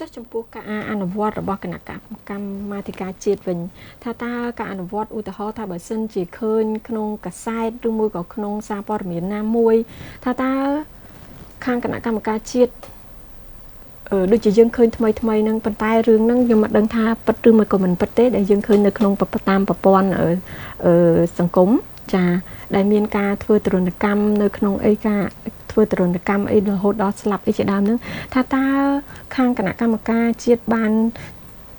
ចុះចំពោះការអនុវត្តរបស់គណៈកម្មាធិការជាតិវិញថាតើការអនុវត្តឧទាហរណ៍ថាបើសិនជាឃើញក្នុងកាសែតឬមួយក៏ក្នុងសារព័ត៌មានណាមួយថាតើខាងគណៈកម្មការជាតិដូចជាយើងឃើញថ្មីថ្មីហ្នឹងប៉ុន្តែរឿងហ្នឹងខ្ញុំមិនដឹងថាពិតឬមួយក៏មិនពិតទេដែលយើងឃើញនៅក្នុងតាមប្រព័ន្ធសង្គមចាដែលមានការធ្វើទរណកម្មនៅក្នុងអីការធ្វើទរណកម្មអីរហូតដល់ស្លាប់អីជាដើមហ្នឹងថាតើខាងគណៈកម្មការជាតិបាន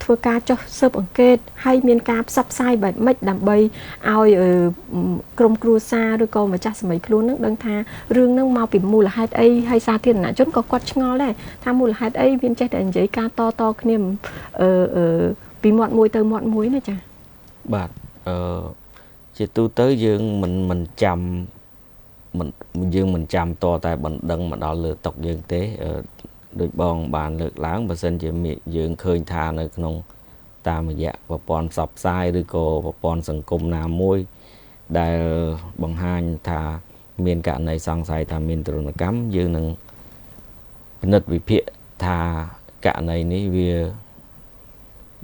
ធ្វើការចុះស៊ើបអង្កេតហើយមានការផ្សព្វផ្សាយបែបម៉េចដើម្បីឲ្យក្រុមគ្រួសារឬក៏ម្ចាស់សម័យខ្លួននឹងដឹងថារឿងហ្នឹងមកពីមូលហេតុអីហើយសាធារណជនក៏គាត់ឆ្ងល់ដែរថាមូលហេតុអីមានចេះតែនិយាយការតតគ្នាពីមាត់មួយទៅមាត់មួយណាចា៎បាទជាទូទៅយើងមិនចាំមិនយើងមិនចាំតតែបណ្ដឹងមកដល់លើតុយើងទេដូចបងបានលើកឡើងបើសិនជាយើងឃើញថានៅក្នុងតាមរយៈប្រព័ន្ធផ្សព្វផ្សាយឬក៏ប្រព័ន្ធសង្គមណាមួយដែលបង្ហាញថាមានករណីសង្ស័យថាមានទរណកម្មយើងនឹងពិនិត្យវិភាគថាករណីនេះ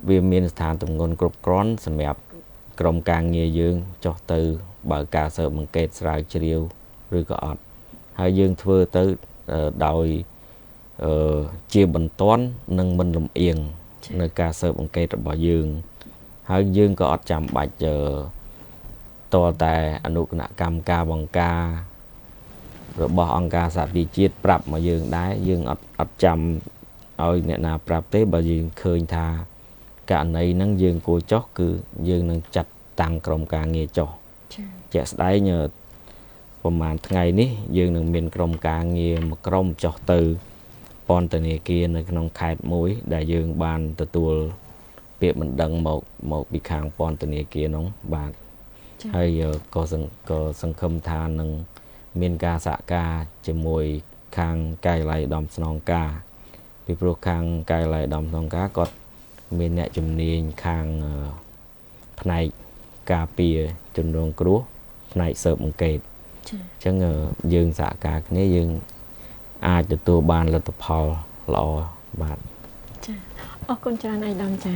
វាមានស្ថានទម្ងន់គ្រប់គ្រាន់សម្រាប់ក្រុមការងារយើងចុះទៅបើការស៊ើបអង្កេតស្រាវជ្រាវឬក៏អត់ហើយយើងធ្វើទៅដោយជាបន្ទាន់និងមិនលំអៀងនៅការស៊ើបអង្កេតរបស់យើងហើយយើងក៏អត់ចាំបាច់តតែអនុគណៈកម្មការបង្ការរបស់អង្គការសហប្រជាជាតិប្រាប់មកយើងដែរយើងអត់ចាំឲ្យអ្នកណាប្រាប់ទេបើយើងឃើញថាករណីហ្នឹងយើងគួរចុះគឺយើងនឹងចាត់តាំងក្រុមការងារចុះជាក់ស្ដែងប្រហែលថ្ងៃនេះយើងនឹងមានក្រុមការងារមួយក្រុមចុះទៅពន្ធនាគារនៅក្នុងខេត្តមួយដែលយើងបានទទួលពាក្យបណ្ដឹងមកពីខាងពន្ធនាគារនោះបាទហើយក៏សង្ឃឹមថានឹងមានការសហការជាមួយខាងការិយាល័យឧត្តមស្នងការពីព្រោះខាងការិយាល័យឧត្តមស្នងការគាត់មានអ្នកជំនាញខាងផ្នែកការពារជនរងគ្រោះផ្នែកស៊ើបអង្កេតអញ្ចឹងយើងសហការគ្នាយើងអាចទទួលបានលទ្ធផលល្អបាទចាអរគុណច្រើនឯកឧត្តមចា